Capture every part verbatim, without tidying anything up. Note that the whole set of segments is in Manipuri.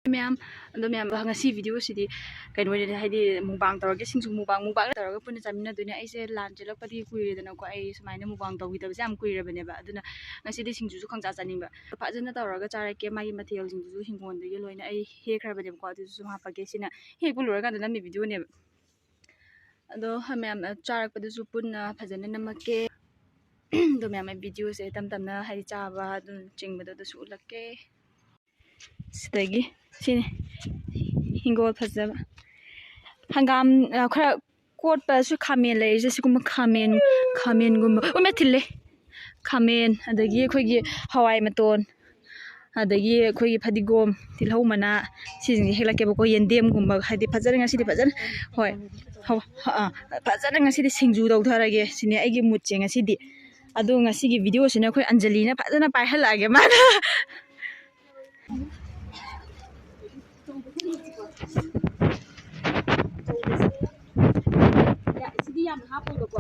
ꯃꯌꯥꯝ, ꯑꯗꯣ ꯃꯌꯥꯝ, ꯉꯁꯤ ꯚꯤꯗꯤꯑꯣꯁꯤꯗꯤ ꯀꯩꯅꯣ ꯑꯣꯏꯔꯦ, ꯍꯥꯏꯗꯤ ꯃꯨꯛꯕꯥꯡ ꯇꯧꯔꯒꯦ, ꯁꯤꯡꯖꯨ ꯃꯨꯛꯕꯥꯡ, ꯃꯨꯛꯕꯥꯡ ꯇꯧꯔꯒ ꯄꯨꯟꯅ ꯆꯥꯃꯤꯟꯅꯗꯣꯏꯅꯦ꯫ ꯑꯩꯁꯦ ꯂꯥꯟ ꯆꯦꯜꯂꯛꯄꯗꯤ ꯀꯨꯏꯔꯦꯗꯅꯀꯣ, ꯑꯩ ꯁꯨꯃꯥꯏꯅ ꯃꯨꯛꯕꯥꯡ ꯇꯧꯈꯤꯗꯕꯁꯦ ꯌꯥꯝ ꯀꯨꯏꯔꯕꯅꯦꯕ꯫ ꯑꯗꯨꯅ ꯉꯁꯤꯗꯤ ꯁꯤꯡꯖꯨꯁꯨ ꯈꯪꯆꯥ ꯆꯥꯅꯤꯡꯕ, ꯐꯖꯅ ꯇꯧꯔꯒ ꯆꯥꯔꯛꯀꯦ꯫ ꯃꯥꯒꯤ ꯃꯊꯦꯜꯁꯤꯡꯗꯨꯁꯨ ꯍꯤꯡꯒꯣꯜꯗꯒꯤ ꯂꯣꯏꯅ ꯑꯩ ꯍꯦꯛꯈ꯭ꯔꯕꯅꯦꯕꯀꯣ, ꯑꯗꯨꯁꯨ ꯁꯨꯝ ꯍꯥꯞꯄꯛꯀꯦ꯫ ꯁꯤꯅ ꯍꯦꯛꯄ ꯂꯣꯏꯔꯀꯥꯟꯗ ꯅꯝꯃꯤ ꯚꯤꯗꯤꯑꯣꯅꯦꯕ꯫ ꯑꯗꯣ ꯃꯌꯥꯝ ꯆꯥꯔꯛꯄꯗꯨꯁꯨ ꯄꯨꯟꯅ ꯐꯖꯅ ꯅꯝꯃꯛꯀꯦ꯫ ꯑꯗꯣ ꯃꯌꯥꯝ, ꯑꯩ ꯚꯤꯗꯤꯑꯣꯁꯦ ꯇꯞ ꯇꯞꯅ, ꯍꯥꯏꯗꯤ ꯆꯥꯕ ꯑꯗꯨꯝ ꯆꯤꯡꯕꯗꯣ ꯑꯗꯨꯁꯨ ꯎꯠꯂꯛꯀꯦ꯫ ꯁꯤꯗꯒꯤ ꯁꯤꯅꯤ ꯍꯤꯡꯒꯣꯜ ꯐꯖꯕ꯫ ꯍꯪꯒꯥꯝ, ꯑ, ꯈꯔ ꯀꯣꯠꯄꯁꯨ ꯈꯥꯃꯦꯟ ꯂꯩꯔꯤꯁꯦ, ꯁꯤꯒꯨꯝꯕ ꯈꯥꯃꯦꯟ, ꯈꯥꯃꯦꯟꯒꯨꯝꯕ꯫ ꯎꯃꯦ ꯊꯤꯜꯂꯦ꯫ ꯈꯥꯃꯦꯟ, ꯑꯗꯒꯤ ꯑꯩꯈꯣꯏꯒꯤ ꯍꯋꯥꯏ ꯃꯇꯣꯟ, ꯑꯗꯒꯤ ꯑꯩꯈꯣꯏꯒꯤ ꯐꯗꯤꯒꯣꯝ, ꯇꯤꯜꯍꯧ ꯃꯅꯥ, ꯁꯤꯁꯤꯡꯁꯦ ꯍꯦꯛꯂꯛꯀꯦꯕꯀꯣ꯫ ꯌꯦꯟꯗꯦꯝꯒꯨꯝꯕ, ꯍꯥꯏꯗꯤ ꯐꯖꯅ ꯉꯁꯤꯗꯤ ꯐꯖꯅ, ꯍꯣꯏ, ꯍꯋꯥ-, ꯑꯥ, ꯐꯖꯅ ꯉꯁꯤꯗꯤ ꯁꯤꯡꯖꯨ ꯇꯧꯊꯔꯒꯦ ꯁꯤꯅꯦ ꯑꯩꯒꯤ ꯃꯨꯠꯁꯦ ꯉꯁꯤꯗꯤ꯫ ꯑꯗꯣ ꯉꯁꯤꯒꯤ ꯚꯤꯗꯤꯑꯣꯁꯤꯅ ꯑꯩꯈꯣꯏ ꯑꯟꯖꯂꯤꯅ ꯐꯖꯅ ꯄꯥꯏꯍꯜꯂꯛꯑꯒꯦ ꯃꯥꯅ꯫ ꯁꯤꯗꯤ ꯌꯥꯝ ꯍꯥꯞꯄꯣꯏꯕꯀꯣ꯫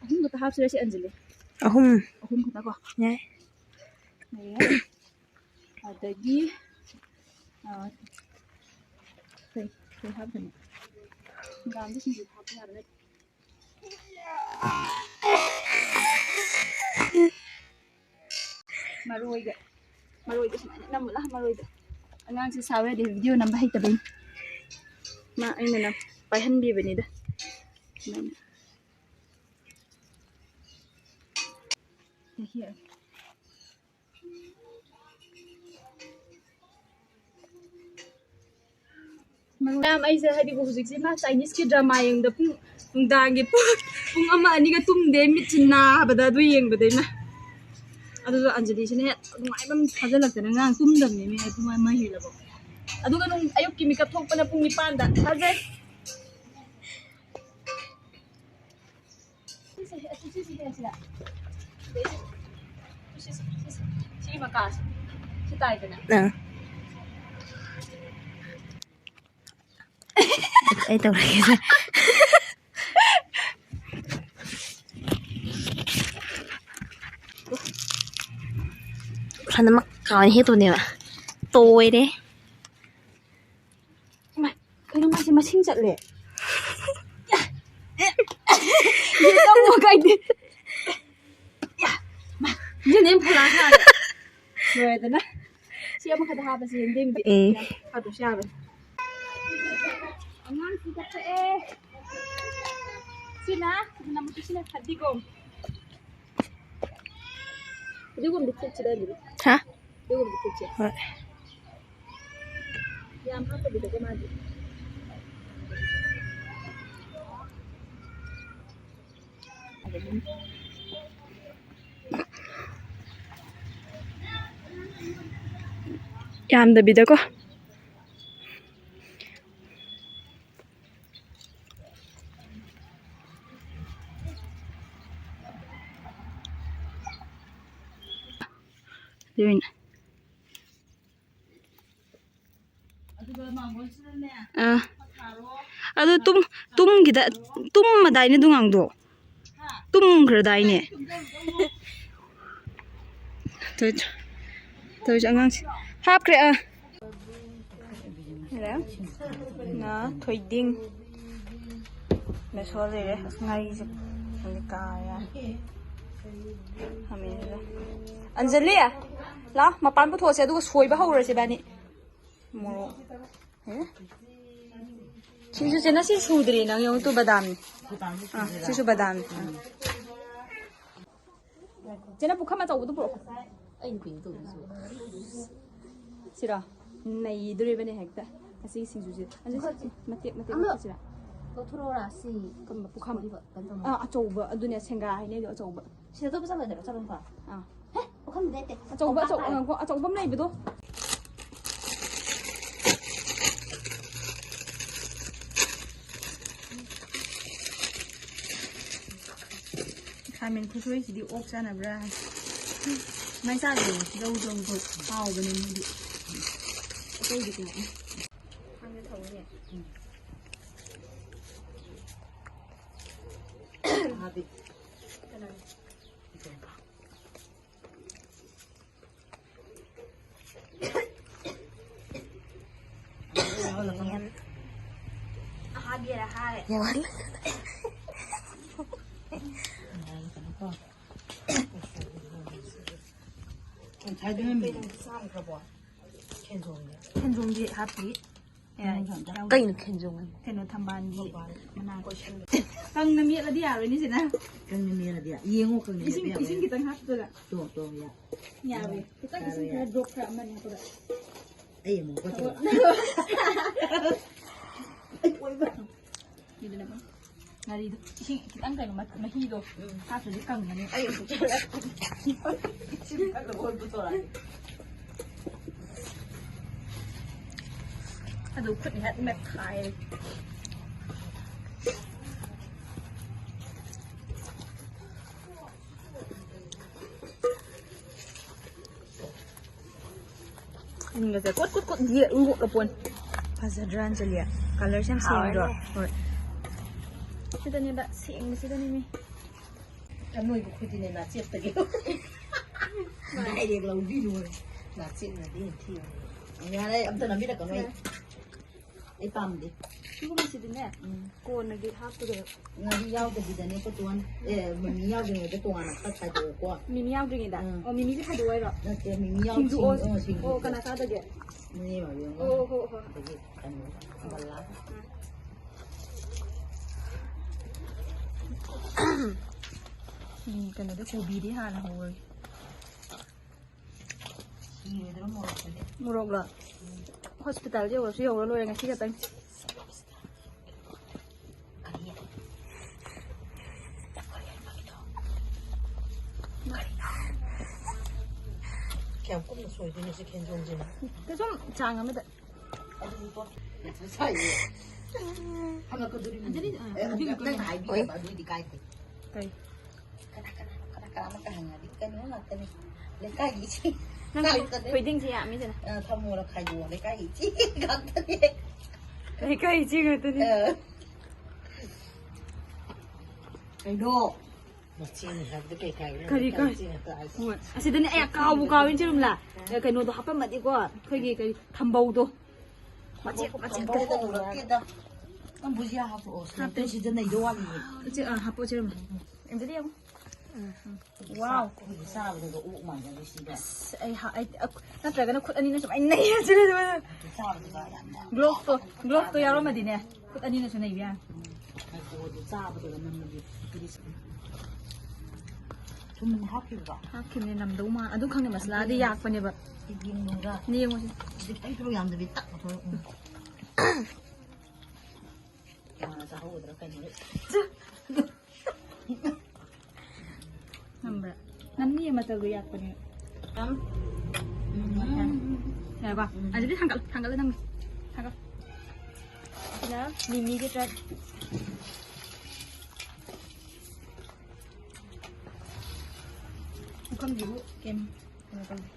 ꯑꯍꯨꯝ ꯈꯛꯇ ꯍꯥꯞꯁꯤꯔ ꯁꯤ, ꯑꯟꯖꯂꯤ? ꯑꯍꯨꯝ꯫ ꯑꯍꯨꯝ ꯈꯛꯇꯀꯣ? ꯌꯥꯏ꯫ ꯌꯥꯏ꯫ ꯑꯗꯒꯤ, ꯑ, ꯀꯩ, ꯀꯩ ꯍꯥꯞꯀꯅꯤ? ꯍꯪꯒꯥꯝꯗꯤ ꯁꯤꯡꯖꯨ ꯍꯥꯞꯄ ꯌꯥꯕ ꯅꯠꯇꯦ꯫ ꯃꯔꯣꯏꯒ, ꯃꯔꯣꯏꯒ ꯁꯨꯃꯥꯏꯅ ꯅꯝꯃꯨꯂꯥ, ꯃꯔꯣꯏꯒ꯫ ꯑꯉꯥꯡꯁꯦ ꯁꯥꯎ ꯌꯥꯗꯦ, ꯚꯤꯗꯤꯑꯣ ꯅꯝꯕ ꯍꯩꯇꯕꯩꯅꯤ꯫ ꯃꯥ ꯑꯩꯅ ꯅꯝ-, ꯄꯥꯏꯍꯟꯕꯤꯕꯅꯤꯗ꯫ ꯁꯨꯃꯥꯏꯅ꯫ ꯁꯤ ꯍꯦꯛꯑꯒꯦ꯫ ꯃꯌꯥꯝ, ꯑꯩꯁꯦ ꯍꯥꯏꯗꯤ ꯍꯧꯖꯤꯛꯁꯦ ꯃꯥ ꯆꯥꯏꯅꯤꯁꯀꯤ ꯗ꯭ꯔꯃꯥ ꯌꯦꯡꯕꯗ ꯄꯨꯡ, ꯅꯨꯡꯗꯥꯡꯒꯤ ꯄꯨꯡ, ꯄꯨꯡ ꯑꯃ ꯑꯅꯤꯒ ꯇꯨꯝꯗꯦ, ꯃꯤꯠꯁꯦ ꯅꯥꯕꯗ ꯑꯗꯨ ꯌꯦꯡꯕꯗꯩ ꯃꯥ꯫ ꯑꯗꯨꯒ ꯑꯟꯖꯂꯤꯁꯤꯅ ꯍꯦꯛ ꯅꯨꯡꯉꯥꯏꯕ ꯑꯃ ꯐꯥꯖꯤꯜꯂꯛꯇꯅ ꯉꯔꯥꯡ ꯇꯨꯝꯗꯕꯅꯦꯃꯤ ꯑꯩ ꯄꯨꯡ ꯑꯃ ꯍꯦꯜꯂꯕ꯫ ꯑꯗꯨꯒ ꯅꯨꯡ-, ꯑꯌꯨꯛꯀꯤ ꯃꯤꯀꯞ ꯊꯣꯛꯄꯅ ꯄꯨꯡ ꯅꯤꯄꯥꯟꯗ꯫ ꯐꯖꯩ꯫ ꯁꯤꯁꯦ, ꯁꯤꯁꯦ ꯍꯦꯛꯁꯤꯔ? ꯁꯤꯗꯩꯁꯦ, ꯁꯤꯁꯦ, ꯁꯤꯁꯦ, ꯁꯤꯒꯤ ꯃꯀꯥꯁꯦ꯫ ꯁꯤ ꯇꯥꯏꯗꯅ꯫ ꯑꯥ꯫ ꯑꯩ ꯇꯧꯔꯒꯦ꯫ ꯐꯅ ꯃꯛ ꯀꯥꯎꯅ ꯍꯦꯛꯇꯣꯅꯦꯕ꯫ ꯇꯣꯏꯔꯦ꯫ ꯏꯃꯥ, ꯀꯩꯅꯣ ꯃꯥꯁꯦ ꯃꯁꯤꯡ ꯆꯠꯂꯦ꯫ ꯌꯦꯟꯗꯧꯕ ꯀꯥꯏꯗꯦ꯫ ꯃꯥ, ꯌꯦꯟꯗꯦꯝ ꯐꯂꯥ ꯁꯥꯔꯦ꯫ ꯂꯣꯏꯔꯦꯗꯅ꯫ ꯁꯤ ꯑꯃꯈꯛꯇ ꯍꯥꯞꯄꯁꯤ ꯌꯦꯟꯗꯦꯝꯗꯤ꯫ ꯎꯝ꯫ ꯍꯥꯞꯇ꯭ꯔꯁꯨ ꯌꯥꯕꯅꯤ꯫ ꯑꯉꯥꯡꯁꯤ ꯀꯞꯄꯛꯑꯦ꯫ ꯁꯤꯅ, ꯁꯤꯅ ꯃꯇꯨ, ꯁꯤꯅ ꯐꯗꯤꯒꯣꯝ꯫ ꯐꯗꯤꯒꯣꯝꯗꯤ ꯊꯤꯠꯁꯤꯗ ꯑꯗꯨꯗꯤ꯫ ꯍꯥ? ꯐꯗꯤꯒꯣꯝꯗꯤ ꯊꯤꯠꯁꯦ꯫ ꯍꯣꯏ꯫ ꯌꯥꯝ ꯍꯥꯞꯇꯕꯤꯗꯀꯣ ꯃꯥꯗꯤ꯫ ꯌꯥꯝꯗꯕꯤꯗꯀꯣ꯫ ꯑꯗꯨ ꯑꯣꯏꯅ꯫ ꯑꯥ꯫ ꯑꯗꯨ ꯇꯨꯝ-, ꯇꯨꯝꯈꯤꯗ-, ꯇꯨꯝꯃꯗꯥꯏꯅꯦ ꯑꯗꯨ ꯉꯥꯡꯗꯣ꯫ ꯇꯨꯝꯈ꯭ꯔꯗꯥꯏꯅꯦ? ꯇꯧꯔꯤꯁꯦ, ꯇꯧꯔꯤꯁꯦ ꯑꯉꯥꯡꯁꯦ꯫ ꯍꯥꯞꯈ꯭ꯔꯦ, ꯑꯥ꯫ ꯂꯩꯔꯦ꯫ ꯉꯥ, ꯊꯣꯏꯗꯤꯡ꯫ ꯃꯦꯁꯣ ꯂꯩꯔꯦ꯫ ꯑꯁ, ꯉꯥꯔꯤꯁꯦ꯫ ꯈꯪꯗꯦ, ꯀꯥꯔꯦ꯫ ꯈꯥꯃꯦꯟꯁꯤꯗ꯫ ꯑꯟꯖꯂꯤ! ꯂꯥꯎ, ꯃꯄꯥꯟ ꯄꯨꯊꯣꯛꯑꯁꯦ, ꯑꯗꯨꯒ ꯁꯣꯏꯕ ꯍꯧꯔꯁꯦ ꯏꯕꯥꯅꯤ꯫ ꯃꯣꯔꯣꯛ꯫ ꯑꯦ? ꯁꯤꯡꯖꯨꯁꯦ ꯉꯁꯤ ꯁꯨꯗ꯭ꯔꯤ, ꯅꯪ ꯌꯦꯡꯉꯨ ꯇꯨ, ꯕꯗꯥꯝꯅꯤ꯫ ꯑꯥ, ꯁꯤꯁꯨ ꯕꯗꯥꯝꯅꯤ꯫ ꯑꯥ꯫ ꯆꯦꯅ ꯄꯨꯈꯝ ꯑꯆꯧꯕꯗꯨ ꯄꯨꯔꯛꯑꯣ꯫ ꯑꯩꯅ ꯀꯩꯅꯣ ꯇꯧꯗꯣꯏꯁꯤꯕꯣ? ꯁꯤꯔꯣ? ꯅꯩꯗꯣꯔꯤꯕꯅꯦ ꯍꯦꯛꯇ꯫ ꯑꯁꯤꯒꯤ ꯁꯤꯡꯖꯨꯁꯦ꯫ ꯑꯁꯤ ꯃꯇꯦꯛ ꯃꯇꯦꯛ ꯑꯃ ꯂꯧꯊꯣꯛꯁꯤꯔꯥ? ꯂꯧꯊꯣꯔꯛꯑꯣꯔꯥ? ꯁꯤ ꯄꯨꯈꯝ꯫ ꯁꯣꯏꯕ ꯀꯩꯅꯣ ꯇꯧꯅꯤ꯫ ꯑꯥ, ꯑꯆꯧꯕ꯫ ꯑꯗꯨꯅꯦ ꯁꯦꯡꯒꯥ ꯍꯥꯏꯅꯩꯗꯣ, ꯑꯆꯧꯕ꯫ ꯁꯤꯗ ꯑꯇꯣꯞꯄ ꯆꯪꯉꯣꯏꯗ꯭ꯔꯣ? ꯆꯪꯉꯣꯏꯀꯣ? ꯑꯥ꯫ ꯍꯦ? ꯄꯨꯈꯝꯗꯨꯗ ꯅꯠꯇꯦ꯫ ꯑꯆꯧꯕ, ꯑꯆꯧ-, ꯀꯣꯝꯄꯥꯛ ꯉꯥꯏꯈꯣ, ꯑꯆꯧꯕ ꯑꯃ ꯂꯩꯕꯗꯣ꯫ ꯈꯥꯃꯦꯟ ꯈꯨꯁꯣꯏꯁꯤꯗꯤ ꯑꯣꯛ ꯆꯥꯅꯕ꯭ꯔꯥ? ꯃꯥꯏ ꯆꯥꯗ꯭ꯔꯣ? ꯖꯧ ꯖꯧ ꯖꯧ꯫ ꯍꯥꯎꯕꯅꯦ ꯃꯣꯏꯗꯤ꯫ ꯑꯇꯩꯗꯤ ꯀꯌꯥ? ꯈꯥꯃꯦꯟ ꯊꯥꯎꯅꯦ꯫ ꯀꯅꯥꯅꯣ? ꯌꯥꯝꯍꯜꯂꯦ꯫ ꯈꯦꯟꯖꯣꯡꯗꯤ ꯍꯥꯞꯄꯤ꯫ ꯌꯥꯔꯦ꯫ ꯀꯩꯅꯣ ꯈꯦꯟꯖꯣꯡ ꯍꯥꯏꯕꯨ? ꯀꯩꯅꯣ ꯊꯝꯕꯥꯜꯒꯤ ꯃꯅꯥ꯫ ꯀꯪꯅ ꯃꯦꯠꯂꯗꯤ ꯌꯥꯔꯣꯏꯅꯦ ꯁꯤꯅ꯫ ꯀꯪꯅ ꯃꯦꯠꯂꯗꯤ ꯌꯦꯡꯉꯣ, ꯀꯪꯅ ꯏꯁꯤꯡ, ꯃꯦꯠꯄ ꯌꯥꯕ꯭ꯔꯥ ꯏꯁꯤꯡ ꯌꯦꯡꯉꯣ꯫ ꯈꯤꯇꯪ ꯍꯥꯞꯄꯗ꯫ ꯇꯣ, ꯇꯣ, ꯌꯥ-, ꯌꯥꯔꯦ꯫ ꯈꯤꯇꯪ ꯌꯥꯔꯦ, ꯏꯁꯤꯡ ꯈꯔ ꯌꯥꯔꯦ꯫ Drop ꯈꯔ ꯑꯃꯅꯤ ꯍꯥꯞꯄꯗ꯫ ꯑꯩ ꯑꯃꯨꯛ ꯊꯕꯛ꯫ ꯑꯩ ꯑꯣꯏꯕ꯫ ꯑꯗꯨꯅ ꯉꯥꯔꯤꯗꯣ ꯏꯁꯤꯡ ꯈꯤꯇꯪ ꯀꯩꯅꯣ ꯃ-, ꯃꯍꯤꯗꯣ ꯎꯝ꯫ ꯍꯥꯞꯇ꯭ꯔꯗꯤ ꯀꯪꯒꯅꯤ꯫ ꯑꯩ ꯑꯃꯨꯛ ꯆꯠꯂꯒ ꯏꯁꯤꯡ ꯊꯛꯅꯕ ꯑꯣꯏꯅ ꯄꯨꯊꯣꯔꯛꯑꯒꯦ꯫ ꯑꯗꯨ ꯈꯨꯠꯅ ꯍꯦꯛ ꯃꯦꯠꯈꯥꯏꯔꯦ꯫ ꯎꯝ, ꯀꯣꯠ, ꯀꯣꯠ, ꯀꯣꯠ ꯌꯦꯛ ꯂꯣꯠꯂꯄꯣꯟ꯫ ꯐꯖꯗ꯭ꯔꯥ, ꯑꯟꯖꯂꯤ? Colour ꯁꯦ ꯌꯥꯝ ꯁꯦꯡꯗ꯭ꯔꯣ? ꯍꯥꯎꯔꯅꯤ꯫ ꯍꯣꯏ꯫ ꯁꯤꯗꯅꯦꯕ, ꯁꯦꯡꯕꯁꯤꯗꯅꯦꯃꯤ꯫ ꯑꯅꯣꯏꯕ ꯈꯨꯗꯤꯅꯦ ꯅꯥꯆꯦꯞꯇꯒꯤ꯫ Direct ꯂꯧꯕꯤꯔꯣ꯫ ꯅꯥꯆꯦꯞꯅꯗꯤ ꯌꯥꯝ ꯊꯤꯕ꯫ ꯌꯥꯔꯦ, ꯑꯝꯇ ꯅꯝꯕꯤꯔꯛꯀꯅꯣ ꯑꯩ꯫ ꯌꯥꯔꯦ꯫ ꯑꯩ ꯄꯥꯝꯗꯦ꯫ ꯁꯤꯒꯨꯝꯕꯁꯤꯗꯤꯅꯦ, ꯎꯝ꯫ ꯀꯣꯟꯅꯒꯤ ꯍꯥꯞꯄꯗꯣ꯫ ꯉꯥꯔꯤ ꯌꯥꯎꯗꯕꯤꯗꯅꯦꯀꯣ, ꯇꯣꯉꯥꯟ-, ꯑꯦ, ꯃꯤꯃꯤ ꯌꯥꯎꯗ꯭ꯔꯤꯉꯩꯗ ꯇꯣꯉꯥꯟꯅ ꯈꯔ ꯈꯥꯏꯗꯣꯛꯑꯣꯀꯣ꯫ ꯃꯤꯃꯤ ꯌꯥꯎꯗ꯭ꯔꯤꯉꯩꯗ? ꯎꯝ꯫ ꯑꯣ, ꯃꯤꯃꯤꯁꯦ ꯈꯥꯏꯗꯣꯛꯑꯣ ꯍꯥꯏꯔꯣ? ꯅꯠꯇꯦ, ꯃꯤꯃꯤ ꯌꯥꯎ-, ꯁꯤꯡꯖꯨ, ꯁꯤꯡ-, ꯑꯣ, ꯑ, ꯁꯤꯡꯖꯨ꯫ ꯑꯣ, ꯀꯅꯥ ꯆꯥꯗꯒꯦ? ꯅꯦ ꯃꯥꯕꯤ ꯑꯃ꯫ ꯑꯣ, ꯍꯣ, ꯍꯣ꯫ ꯑꯗꯒꯤ ꯀꯩꯅꯣ, ꯕꯂꯥ꯫ ꯎꯝ꯫ ꯎꯝ, ꯀꯩꯅꯣꯗ ꯀꯣꯕꯤꯗꯤ ꯍꯥꯟꯅ ꯍꯧꯔꯒꯦ꯫ ꯁꯤꯔꯣꯏꯗ꯭ꯔꯣ ꯃꯣꯔꯣꯛꯇꯨꯗꯤ? ꯃꯣꯔꯣꯛꯂꯣ? ꯎꯝ꯫ Hospital ꯌꯧꯔꯁꯨ ꯌꯧꯔ ꯂꯣꯏꯔꯦ ꯉꯁꯤ ꯈꯛꯇꯪ꯫ ꯀꯔꯤ? ꯀꯌꯥꯝ ꯀꯨꯝꯅ ꯁꯣꯏꯗꯣꯏꯅꯣ ꯁꯤ ꯈꯦꯟꯖꯣꯡꯁꯤꯅ? ꯀꯩꯁꯨꯝ ꯆꯥꯡ ꯑꯃꯗ꯫ ꯑꯗꯨꯗꯤ ꯇꯣ-, ꯁꯥꯏꯌꯦ꯫ ꯍꯪꯉꯛꯀꯗꯣꯔꯤꯕꯅꯤ꯫ ꯑꯗꯨꯗꯤ, ꯑ, ꯑꯦ, ꯑꯗꯨꯗꯤ ꯅꯪ ꯀꯩꯅꯣ꯫ ꯍꯥꯏꯕꯤꯒꯗꯕ ꯑꯣꯏ꯫ ꯑꯗꯨꯗꯤ ꯀꯥꯏꯗꯦ꯫ ꯀꯩ? ꯀꯅꯥ, ꯀꯅꯥ, ꯀꯅꯥ, ꯀꯅꯥ ꯑꯃꯠꯇ ꯍꯪꯉꯗꯤ ꯀꯩꯅꯣ ꯉꯥꯛꯇꯅꯤ꯫ ꯂꯩꯀꯥꯏꯒꯤ ꯏꯁꯤꯡ ꯅꯪ ꯊꯣꯏ-, ꯉꯥꯛꯇꯅꯤ꯫ ꯊꯣꯏꯗꯤꯡꯁꯦ ꯌꯥꯝꯃꯤꯗꯅ꯫ ꯑ, ꯊꯝꯃꯣꯔ ꯈꯥꯏꯗꯣꯛꯑꯣ, ꯂꯩꯀꯥꯏꯒꯤ ꯏꯁꯤꯡ ꯉꯥꯛꯇꯅꯤ꯫ ꯂꯩꯀꯥꯏ ꯏꯆꯦ ꯉꯥꯛꯇꯅꯤ꯫ ꯑ꯫ ꯀꯩꯅꯣ? ꯃꯆꯦꯅꯤ ꯍꯥꯏꯕꯗ ꯀꯩ ꯀꯥꯏꯕꯅꯣ? ꯀꯔꯤ ꯂꯩꯀꯥꯏ ꯀꯥꯏ? ꯏꯆꯦ ꯉꯥꯛꯇ ꯍꯥꯏꯁꯦ꯫ ꯍꯣꯏ꯫ ꯑꯁꯤꯗꯅꯦ ꯑꯩ ꯀꯥꯎꯕꯨ ꯀꯥꯎꯋꯦ, ꯏꯆꯦ ꯔꯨꯝꯂꯥ꯫ ꯑꯦ, ꯀꯩꯅꯣꯗꯣ ꯍꯥꯞꯄꯝꯃꯗꯤꯀꯣ, ꯑꯩꯈꯣꯏꯒꯤ ꯀꯔꯤ, ꯊꯝꯕꯧꯗꯣ꯫ ꯃꯆꯦꯠ, ꯃꯆꯦꯠ ꯊꯝꯕꯧꯗ ꯈꯛ ꯂꯨꯔꯛꯇꯦꯗ꯫ ꯅꯪ ꯕꯨꯖꯤꯌꯥ ꯍꯥꯞꯄꯛꯑꯣ꯫ ꯁꯤꯗ ꯁꯤꯗ ꯅꯩꯗꯧ ꯋꯥꯠꯂꯤꯌꯦ꯫ ꯏꯆꯦ, ꯑꯥ, ꯍꯥꯞꯄꯣ, ꯏꯆꯦ ꯔꯣꯃꯥ꯫ ꯑꯝꯇꯗꯤ ꯌꯦꯡꯉꯨ꯫ ꯎꯝ, ꯎꯝ꯫ ꯋꯥꯎ꯫ ꯑꯩꯈꯣꯏꯒꯤ ꯆꯥꯕꯗꯒ ꯑꯣꯛ ꯃꯥꯟꯖꯕꯁꯤꯗ꯫ ꯑꯁ, ꯑꯩ ꯍꯥ-, ꯑꯩ, ꯑ, ꯅꯠꯇ꯭ꯔꯒꯅ ꯈꯨꯠ ꯑꯅꯤꯅ ꯁꯨꯃꯥꯏꯅ ꯅꯩꯔꯁꯤꯔ ꯑꯗꯨꯃꯥꯏꯅ꯫ ꯑꯗꯨ ꯆꯥꯕꯗꯒ ꯌꯥꯝꯅ gloveꯇꯣ, gloveꯇꯣ ꯌꯥꯎꯔꯝꯃꯗꯤꯅꯦ, ꯈꯨꯠ ꯑꯅꯤꯅ ꯁꯨꯝ ꯅꯩꯕ ꯌꯥꯅꯤ꯫ ꯃꯥꯏꯀꯣꯗꯨ ꯆꯥꯕꯗꯒ ꯅꯝꯃꯗꯤ ꯄꯤꯔꯤꯁꯦ꯫ ꯊꯨꯝ ꯍꯥꯞꯈꯤꯕꯗꯣ? ꯍꯥꯞꯈꯤꯕꯅꯦ, ꯅꯝꯗꯧ ꯃꯥꯜ-, ꯑꯗꯨ ꯈꯪꯗꯦ, ꯃꯁꯂꯥꯗꯤ ꯌꯥꯛꯄꯅꯦꯕ꯫ ꯁꯤ ꯌꯦꯡꯉꯨꯔ꯫ ꯅꯦ, ꯌꯦꯡꯉꯣ ꯁꯤ꯫ ꯈꯤꯇꯪ ꯄꯤꯔꯨ, ꯌꯥꯝꯗꯕꯤ ꯇꯛ ꯇꯧꯊꯣꯛꯑꯣ꯫ ꯎꯝ꯫ ꯀꯅꯥꯅ ꯆꯥꯍꯧꯒꯗ꯭ꯔꯥ ꯀꯩꯅꯣ? ꯅꯝꯕ꯭ꯔꯥ? ꯅꯝꯅꯤꯌꯦ, ꯃꯆꯜꯗꯣ ꯌꯥꯛꯄꯅꯦ꯫ ꯌꯥꯝ꯫ ꯎꯝ꯫ ꯌꯥꯔꯕ? ꯎꯝ꯫ ꯑꯗꯨꯗꯤ ꯊꯥꯡꯒꯠꯂꯣ, ꯊꯥꯡꯒꯠꯂꯣ ꯅꯪ꯫ ꯊꯥꯡꯒꯠꯂꯣ꯫ ꯁꯤꯅ ꯃꯤꯃꯤꯒꯤ ꯇ꯭ꯔꯥꯏ꯫ ꯄꯨꯈꯝꯁꯤꯕꯨ ꯀꯩꯝ ꯀꯩꯅꯣ ꯇꯧꯗꯦ꯫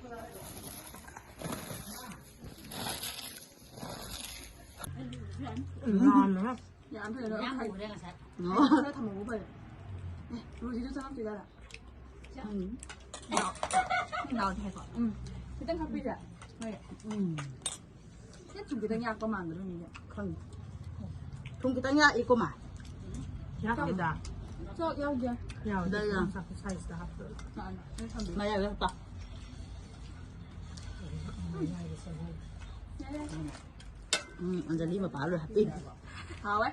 ꯌꯥꯝ ꯐꯖꯅ ꯃꯌꯥꯝ ꯍꯧꯈ꯭ꯔꯦ ꯉꯁꯥꯏ꯫ ꯈꯔ ꯊꯝꯃꯧꯕ ꯐꯔꯦ꯫ ꯑꯦ, ꯔꯣꯖꯤꯗꯣ ꯆꯪꯉꯛꯇꯣꯏꯖꯥꯠꯂꯥ? ꯎꯝ꯫ ꯂꯥꯎ-, ꯂꯥꯎꯗꯦ ꯍꯥꯏꯀꯣ? ꯎꯝ꯫ ꯈꯤꯇꯪ ꯈꯛꯄꯤꯁꯦ? ꯍꯣꯏ꯫ ꯎꯝ꯫ ꯈꯤꯇꯪ ꯊꯨꯝ ꯈꯤꯇꯪ ꯌꯥꯛꯄ ꯃꯥꯟꯕꯗꯣ ꯃꯤꯁꯦ꯫ ꯈꯪꯗꯦ꯫ ꯊꯨꯝ ꯈꯤꯇꯪ ꯌꯥꯛꯏꯀꯣ, ꯃꯥ? ꯌꯥꯛꯇꯦꯗ꯫ ꯆꯥꯛ ꯌꯥꯎꯗꯦ꯫ ꯌꯥꯎꯗꯦ꯫ ꯂꯩ, ꯂꯩ꯫ ꯆꯥꯛ sizeꯇ ꯍꯥꯞꯄ꯫ ꯃꯥꯅꯦ꯫ ꯑꯩ ꯊꯝꯕꯤꯔꯦ꯫ ꯃꯌꯥꯏꯗ ꯍꯥꯞꯄ꯫ ꯌꯥꯔꯦ꯫ ꯎꯝ, ꯑꯟꯖꯂꯤ ꯃꯄꯥ ꯂꯣꯏ ꯍꯥꯞꯄꯤ꯫ ꯍꯥꯎꯋꯦ꯫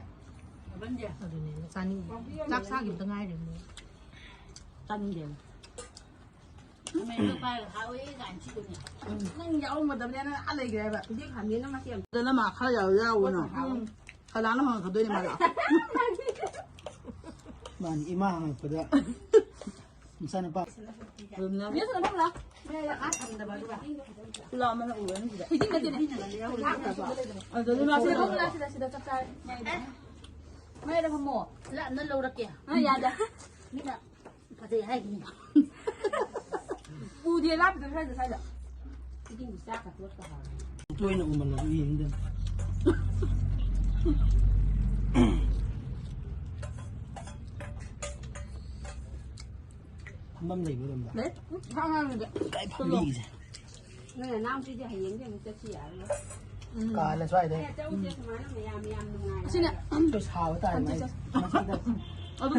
ꯑꯗꯨꯅꯦ, ꯆꯥꯅꯤꯡꯗꯦ꯫ ꯆꯥꯛ ꯆꯥꯈꯤꯕꯗ ꯉꯥꯏꯔꯤ ꯃꯣꯏ꯫ ꯆꯥꯅꯤꯡꯗꯦ꯫ ꯃꯦꯅꯨ ꯄꯥꯏꯔꯒ ꯍꯥꯎꯋꯦ ꯀꯥꯏꯅ ꯆꯤꯛꯄꯅꯦ꯫ ꯎꯝ꯫ ꯅꯪ ꯌꯥꯎꯔꯝꯒꯗꯕꯅꯦ, ꯅꯪ ꯑꯥ ꯂꯩꯈ꯭ꯔꯦ ꯍꯥꯏꯕ꯫ ꯍꯧꯖꯤꯛ ꯈꯥꯃꯦꯟ ꯑꯃ ꯁꯦꯝ꯫ ꯑꯗꯨꯅ ꯃꯥ ꯈꯔ ꯌꯥꯎ-, ꯌꯥꯎꯕꯅꯣ꯫ ꯎꯝ꯫ ꯀꯅꯥꯅ ꯍꯪꯉꯛꯀꯗꯣꯏꯅꯣ ꯃꯥꯗꯣ? ꯃꯥꯅꯤ, ꯏꯃꯥ ꯍꯪꯉꯛꯄꯗ꯫ ꯃꯆꯥꯅꯨꯄꯥ꯫ ꯃꯤꯁ ꯑꯃ ꯂꯥꯛ꯫ ꯄꯨꯂꯥ ꯑꯃꯅ ꯎꯔꯅꯤ ꯁꯤꯗ꯫ ꯊꯣꯏꯗꯤꯡ ꯅꯠꯇꯦꯅꯦ꯫ ꯑꯗꯨꯗꯤ ꯃꯥ ꯁꯤꯗ ꯐꯝꯃꯨ ꯂꯥꯎ, ꯁꯤꯗ, ꯁꯤꯗ ꯆꯞ ꯆꯥꯔꯦ꯫ ꯃꯌꯥꯏꯗ ꯐꯝꯃꯣ꯫ ꯂꯥꯞꯅ ꯂꯧꯔꯛꯀꯦ꯫ ꯑ, ꯌꯥꯗꯦ꯫ ꯃꯤꯅ ꯐꯖꯩ ꯍꯥꯏꯒꯤꯅꯤ꯫ ꯎꯗꯦ ꯂꯥꯞꯄꯗ ꯁ꯭ꯋꯥꯏꯗ, ꯁ꯭ꯋꯥꯏꯗ꯫ ꯊꯣꯏꯗꯤꯡꯒꯤ ꯆꯥꯛꯀ ꯇꯣꯠꯀ ꯍꯥꯎꯔꯅꯤ꯫ ꯇꯣꯏꯅ ꯎꯃꯜꯂꯁꯨ ꯌꯦꯡꯗꯦ꯫ ꯐꯝꯐꯝ ꯂꯩꯕ ꯑꯗꯨꯝꯗ? ꯂꯩ꯫ ꯎꯝ, ꯁꯥ ꯉꯥ ꯂꯩꯇꯦ꯫ ꯀꯥꯏ ꯐꯝꯕꯤꯒꯤꯁꯦ? ꯅꯣꯏ ꯅꯅꯥꯎꯄꯤꯗꯤ ꯍꯌꯦꯡꯗꯤ ꯑꯃꯨꯛ ꯆꯠꯁꯤ ꯌꯥꯔꯔꯣꯏ꯫ ꯎꯝ꯫ ꯀꯥꯜꯂꯦ ꯁ꯭ꯋꯥꯏꯗꯩ꯫ ꯑꯩꯅ ꯆꯧꯁꯦ ꯁꯨꯃꯥꯏꯅ ꯃꯌꯥꯝ ꯌꯥꯝ ꯅꯨꯡꯉꯥꯏ꯫ ꯑꯁꯤꯅ ꯑꯝꯇ ꯁꯥꯕ ꯇꯥꯔꯦ ꯃꯥꯏ ꯃꯁꯤꯗ꯫ ꯑꯗꯨ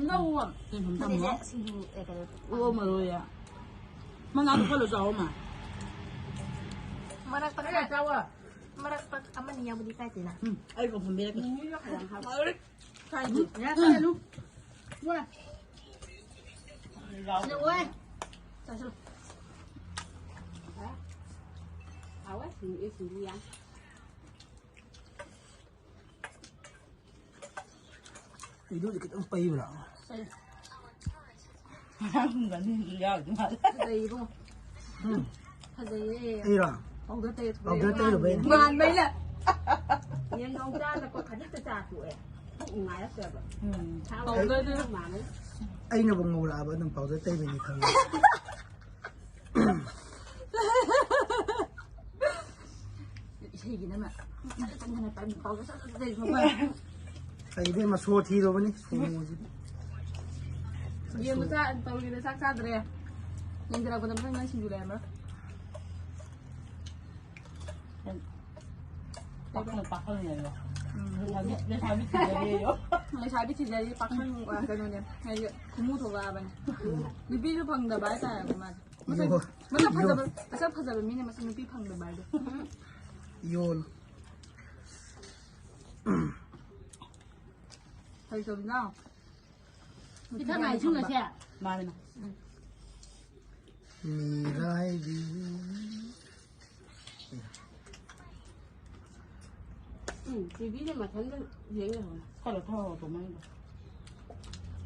ꯂꯧꯑꯣ꯫ ꯁꯤꯡꯖꯨ, ꯑꯦ, ꯀꯩꯅꯣ, ꯁꯤꯁꯦ ꯁꯤꯡꯖꯨ, ꯑꯦ, ꯀꯩꯅꯣ, ꯎ ꯃꯔꯣꯏ꯫ ꯃꯉꯥꯗꯨ ꯈꯔ ꯆꯥꯎꯑꯣ, ꯃꯥ꯫ ꯃꯔꯛꯇ ꯈꯔ ꯆꯥꯎꯑꯣ꯫ ꯃꯔꯛꯇ ꯑꯃꯅꯤ ꯌꯥꯎꯕꯗꯤ ꯀꯥꯏꯗꯦꯅ꯫ ꯎꯝ, ꯑꯩ ꯀꯣꯟ ꯐꯝꯕꯤꯔꯛꯀꯦ꯫ ꯃꯤꯃꯤꯒ ꯐꯖꯅ ꯍꯥꯞꯄ꯫ ꯍꯥꯎꯔꯦ꯫ ꯀꯥꯏꯗꯦ꯫ ꯎꯝ꯫ ꯌꯥ, ꯆꯥꯔꯅꯨ꯫ ꯋꯥ꯫ ꯌꯥꯎꯗꯦ꯫ ꯁꯤꯗ ꯋꯥ꯫ ꯆꯥꯁꯤꯜꯂꯨ꯫ ꯍꯥꯎꯋꯦ, ꯁꯤꯡꯖꯨ, ꯁꯤꯡꯖꯨ ꯌꯥꯝ꯫ ꯚꯤꯗꯤꯑꯣꯁꯦ ꯈꯤꯇꯪ ꯄꯩꯕ꯭ꯔꯥ? ꯄꯩ꯫ ꯉꯥꯡꯒꯅꯤ ꯌꯥꯎꯗꯤ ꯃꯥꯜꯂꯦ꯫ ꯐꯖꯩꯌꯦ ꯏꯕꯨꯡꯉꯣ꯫ ꯎꯝ꯫ ꯐꯖꯩꯌꯦ꯫ ꯑꯩꯔꯣ? ꯄꯥꯎꯗꯔ ꯇꯩꯔ ꯄꯥꯎꯗꯔ ꯊꯣꯛꯑꯦ꯫ ꯇꯩꯔꯨꯕꯩꯅꯦ꯫ ꯃꯥꯟꯕꯩꯅꯦ꯫ ꯌꯦꯟ ꯊꯣꯡ ꯆꯥꯗꯀꯣ ꯈꯖꯤꯛꯇ ꯆꯥ ꯇꯣꯛꯑꯦ꯫ ꯄꯨꯛ ꯅꯨꯡꯉꯥꯏꯔꯛꯇ꯭ꯔꯕ꯫ ꯎꯝ꯫ ꯄꯥꯎꯗꯔ ꯇꯩꯔ꯫ ꯃꯥꯟꯕꯩ꯫ ꯑꯩꯅꯕꯨ ꯉꯧꯔꯛꯑꯕ ꯑꯗꯨꯝ ꯄꯥꯎꯗꯔ ꯇꯩꯕꯩꯅꯤ ꯈꯪꯉꯦ꯫ ꯏꯁꯩꯒꯤꯅ ꯑꯃ ꯆꯠ ꯆꯠ ꯆꯠ ꯄꯥꯎꯗꯔ ꯆꯠ ꯆꯠ ꯆꯠ ꯆꯠ ꯆꯠ꯫ ꯑꯩ ꯏꯕꯦꯝꯃ ꯁꯣ ꯊꯤꯔꯨꯕꯅꯤ, ꯁꯣ ꯃꯣꯏꯁꯤꯗꯤ꯫ ꯌꯦꯟꯗꯣ ꯆꯥ-, ꯇꯧꯔꯤꯗ ꯆꯥꯛ ꯆꯥꯗ꯭ꯔꯦ꯫ ꯌꯦꯡꯊꯔꯛꯄꯗ ꯃꯊꯪ ꯅꯪ ꯁꯤꯡꯖꯨ ꯂꯩꯔꯝꯃꯔꯣꯏ꯫ ꯄꯥꯈꯪ, ꯄꯥꯈꯪ ꯂꯩꯔꯣ? ꯎꯝ꯫ ꯂꯩꯁꯥꯕꯤ, ꯂꯩꯁꯥꯕꯤ ꯊꯤꯖꯔꯦꯌꯣ꯫ ꯂꯩꯁꯥꯕꯤ ꯊꯤꯖꯔꯤ, ꯄꯥꯈꯪ, ꯑ, ꯀꯩꯅꯣꯅꯦ, ꯍꯥꯏꯗꯤ ꯈꯨꯃꯨ ꯊꯣꯛꯂꯛꯑꯕꯅꯤ꯫ ꯅꯨꯄꯤꯁꯨ ꯐꯪꯗꯕ ꯍꯥꯏꯇꯥꯔꯦꯀꯣ ꯃꯥꯁꯦ꯫ ꯃꯁꯛ, ꯌꯣ-, ꯃꯁꯛ ꯐꯖꯕ, ꯌꯣ-, ꯃꯁꯛ ꯐꯖꯕ ꯃꯤꯅ ꯃꯁꯛ ꯅꯨꯄꯤ ꯐꯪꯗꯕ ꯍꯥꯏꯗꯣ꯫ ꯌꯣꯜꯂꯣ꯫ ꯀꯩ ꯇꯧꯔꯤꯅꯣ? ꯏꯊꯛ ꯉꯥꯏꯁꯤꯡ ꯑꯁꯦ? ꯃꯥꯅꯦ, ꯃꯥꯅꯦ꯫ ꯎꯝ꯫ ꯃꯤꯔꯥꯏꯕꯤ꯫ ꯎꯝ, ꯇꯤꯚꯤꯗ ꯃꯊꯟꯇ ꯌꯦꯡ ꯂꯩꯍꯧꯔꯦ꯫ ꯈꯔ ꯊꯥꯎ ꯇꯧꯃꯥꯏꯅ꯫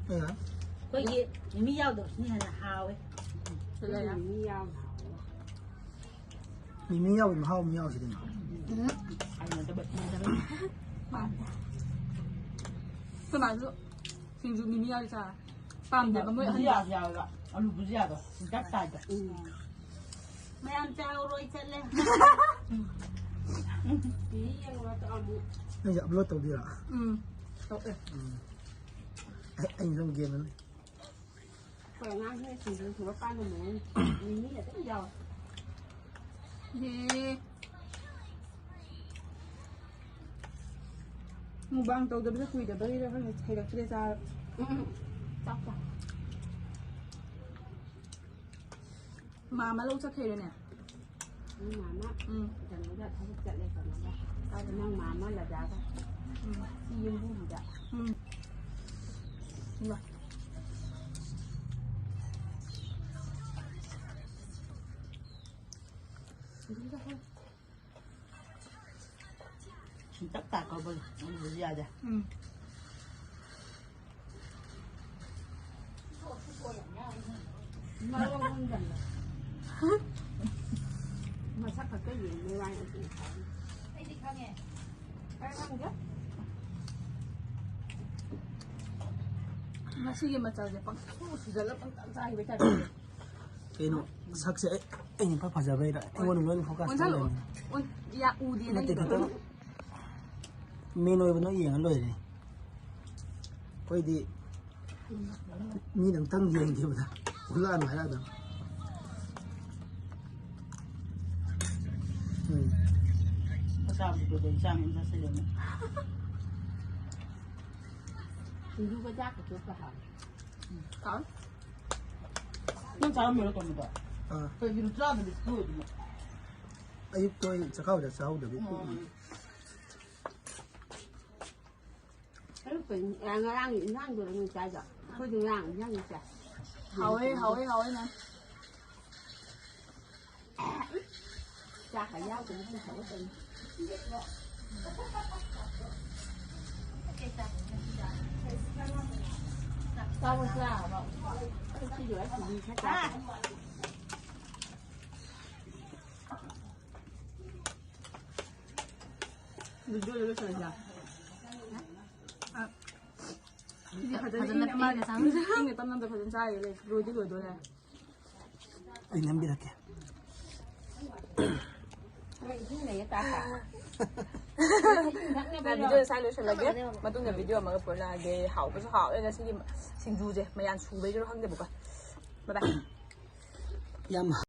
ꯑꯦ꯫ ꯑꯩꯈꯣꯏꯒꯤ ꯃꯤꯃꯤ ꯌꯥꯎꯗꯕꯁꯤꯅ ꯍꯦꯟꯅ ꯍꯥꯎꯋꯦ꯫ ꯁꯤꯗ ꯌꯥꯝ ꯃꯤꯃꯤ ꯌꯥꯎꯗꯕ꯫ ꯃꯤꯃꯤ ꯌꯥꯎꯕ ꯃꯍꯥꯎ ꯑꯃ ꯌꯥꯎꯁꯤꯗꯅ꯫ ꯎꯝ꯫ ꯍꯩꯅꯗꯕ, ꯍꯩꯅꯗꯕ꯫ ꯑꯩꯈꯣꯏ ꯃꯥꯁꯨ ꯁꯤꯡꯖꯨ ꯃꯤꯃꯤ ꯌꯥꯎꯔꯗꯤ ꯆꯥ-, ꯄꯥꯝꯗꯦꯕ ꯃꯣꯏ ꯑꯍꯟ꯫ ꯕꯨꯖꯤꯌꯥꯁꯨ ꯌꯥꯎꯋꯦꯕ, ꯑꯂꯨ ꯕꯨꯖꯤꯌꯥꯗꯣ, ꯗꯛ ꯇꯥꯏꯗꯣ꯫ ꯎꯝ꯫ ꯃꯌꯥꯝ ꯆꯥꯍꯧꯔꯣꯏ ꯆꯠꯂꯦ꯫ ꯎꯝ꯫ ꯃꯤꯃꯤ ꯌꯦꯡꯉꯨꯔꯣ ꯑꯃꯨꯛ꯫ ꯅꯪꯁꯦ upload ꯇꯧꯗꯣꯏꯔꯣ? ꯎꯝ꯫ ꯇꯧꯑꯦ꯫ ꯎꯝ꯫ ꯑꯩ, ꯑꯩꯅ ꯁꯨꯝ ꯒꯦꯝ ꯑꯃ꯫ ꯑꯩꯈꯣꯏ ꯑꯉꯥꯡꯁꯤꯡꯅ ꯁꯤꯡꯖꯨ ꯁꯨꯔꯀꯥꯟꯗ ꯃꯣꯔꯣꯛ ꯃꯤꯃꯤ ꯑꯗꯨꯝ ꯌꯥꯎꯋꯦ꯫ ꯌꯦ꯫ ꯃꯨꯛꯕꯥꯡ ꯇꯧꯗꯕꯗ ꯀꯨꯏꯗꯕꯩꯔ ꯈꯪꯗꯦ, ꯍꯩꯔꯛꯇ꯭ꯔꯦ ꯆꯥꯔ꯫ ꯎꯝ, ꯆꯥꯛ ꯆꯥ꯫ ꯃꯥꯃ ꯂꯧ ꯆꯠꯈ꯭ꯔꯦꯅꯦ꯫ ꯅꯪ ꯃꯥꯃ ꯎꯝ꯫ ꯀꯩꯅꯣꯗ ꯊꯕꯛ ꯆꯠꯂꯦ ꯀꯩꯅꯣꯗ꯫ ꯀꯥꯏꯗ? ꯅꯪ ꯃꯥꯃ ꯂꯗꯥꯗ꯫ ꯎꯝ꯫ ꯁꯤ ꯌꯨꯝꯕꯨꯒꯤꯗ꯫ ꯎꯝ꯫ ꯏꯃꯥ꯫ ꯁꯤꯡꯇꯛ ꯇꯥꯛꯈ꯭ꯔꯕ ꯎꯕꯁꯨ ꯌꯥꯗꯦ꯫ ꯎꯝ꯫ ꯃꯁꯛ ꯈꯛꯇ ꯌꯦꯡꯕꯩ ꯋꯥꯅꯤ꯫ ꯑꯩꯗꯤ ꯈꯪꯉꯦ꯫ ꯈꯔ ꯈꯪꯗꯦ꯫ ꯉꯁꯤꯒꯤ ꯃꯆꯜꯁꯦ ꯄꯪꯁꯨ ꯁꯨꯖꯜꯂ ꯄꯪꯆꯥ ꯆꯥꯈꯤꯕꯩ ꯇꯥꯏꯞꯇ ꯇꯧꯋꯦ꯫ ꯀꯩꯅꯣ, ꯁꯛꯁꯦ ꯑꯩ, ꯑꯩꯅ ꯏꯐ ꯐꯖꯕꯩꯔ ꯑꯩꯉꯣꯟꯗ ꯂꯣꯏꯅ focus ꯑꯣꯟꯁꯜꯂꯣ꯫ ꯇꯧ ꯂꯩꯔꯝꯃꯦ꯫ ꯑꯣꯟ-, ꯌꯥ, ꯎꯗꯦ ꯅꯠꯇꯦ, ꯅꯪꯒꯤꯗꯣ꯫ ꯈꯤꯇꯪ main ꯑꯣꯏꯕ ꯅꯣꯏ ꯌꯦꯡꯉ ꯂꯣꯏꯔꯦ꯫ ꯑꯩꯈꯣꯏꯗꯤ ꯃꯤꯅ ꯑꯝꯇꯪ ꯌꯦꯡꯗꯦꯕꯗ ꯍꯨꯂꯥꯟ ꯍꯥꯏꯔꯛꯑꯗꯝ꯫ ꯎꯝ꯫ ꯆꯥꯕꯗꯤ ꯀꯩꯗꯧ ꯆꯥꯝꯃ ꯆꯥꯁꯤꯜꯂꯦ ꯑꯃꯨꯛ꯫ ꯁꯤꯡꯖꯨꯒ ꯆꯥꯛꯀ ꯇꯣꯠꯄ ꯍꯥꯎꯋꯤ꯫ ꯍꯥꯎꯋꯤ꯫ ꯅꯪ ꯆꯥꯔꯝꯃꯤꯔꯣ ꯇꯣꯝꯕꯗꯣ? ꯑꯥ꯫ ꯀꯩꯒꯤꯅꯣ ꯆꯥꯗꯕꯤ ꯇꯣꯛꯏꯗꯨꯅ? ꯑꯌꯨꯛꯇꯣ ꯑꯩ ꯆꯈꯥꯎꯗ ꯆꯥꯍꯧꯗꯕꯤ ꯎꯝ꯫ ꯄꯨꯛ ꯑꯌꯨꯛ ꯀꯩ-, ꯑ, ꯉꯔꯥꯡꯒꯤ ꯏꯟꯖꯥꯡꯗꯨꯔꯣ ꯅꯣꯏ ꯆꯥꯏꯗꯣ? ꯑꯩꯈꯣꯏꯗꯤ ꯉꯔꯥꯡ ꯏꯟꯖꯥꯡꯗꯤ ꯆꯥꯏ꯫ ꯍꯥꯎꯋꯦ, ꯍꯥꯎꯋꯦ, ꯍꯥꯎꯋꯦ, ꯃꯌꯥꯝ꯫ ꯆꯥꯛꯀ ꯌꯥꯎꯗꯅ ꯄꯨꯊꯣꯛꯑ ꯇꯧꯏ꯫ ꯆꯥꯕ ꯆꯥꯔꯕ? ꯑꯩ ꯁꯤ ꯂꯣꯏꯔ ꯁꯤꯡꯖꯨ ꯈꯔ ꯆꯥꯒꯦ꯫ ꯚꯤꯗꯤꯑꯣꯗ ꯂꯣꯏꯁꯜꯂꯁꯤꯔꯥ? ꯑ, ꯁꯤꯗꯤ ꯐꯖꯅ ꯐꯖꯅ ꯏꯪꯅ ꯄꯦꯟꯅ ꯃꯥ-, ꯆꯥꯔꯨꯁꯦ꯫ ꯏꯪꯅ ꯇꯞꯅ ꯑꯝꯇ ꯐꯖꯅ ꯆꯥꯔꯒꯦ ꯂꯩ꯫ ꯂꯣꯏꯗꯤ ꯂꯣꯏꯗꯣꯔꯦ꯫ ꯑꯩ ꯅꯝꯕꯤꯔꯛꯀꯦ꯫ ꯍꯣꯏ, ꯏꯁꯤꯡ ꯂꯩꯌꯦ, ꯇꯥ ꯇꯥ꯫ ꯅ ꯚꯤꯗꯤꯑꯣ ꯁ꯭ꯋꯥꯏ ꯂꯣꯏꯁꯤꯜꯂꯒꯦ꯫ ꯃꯇꯨꯡꯗ ꯚꯤꯗꯤꯑꯣ ꯑꯃꯒ ꯄꯨꯔꯛꯑꯒꯦ꯫ ꯍꯥꯎꯕꯁꯨ ꯍꯥꯎꯋꯦ ꯉꯁꯤꯒꯤ ꯁꯤꯡꯖꯨꯁꯦ꯫ ꯃꯌꯥꯟ ꯁꯨꯕꯩꯗꯨꯔꯣ ꯈꯪꯗꯦꯕꯀꯣ꯫ Bye bye꯫ ꯌꯥꯝ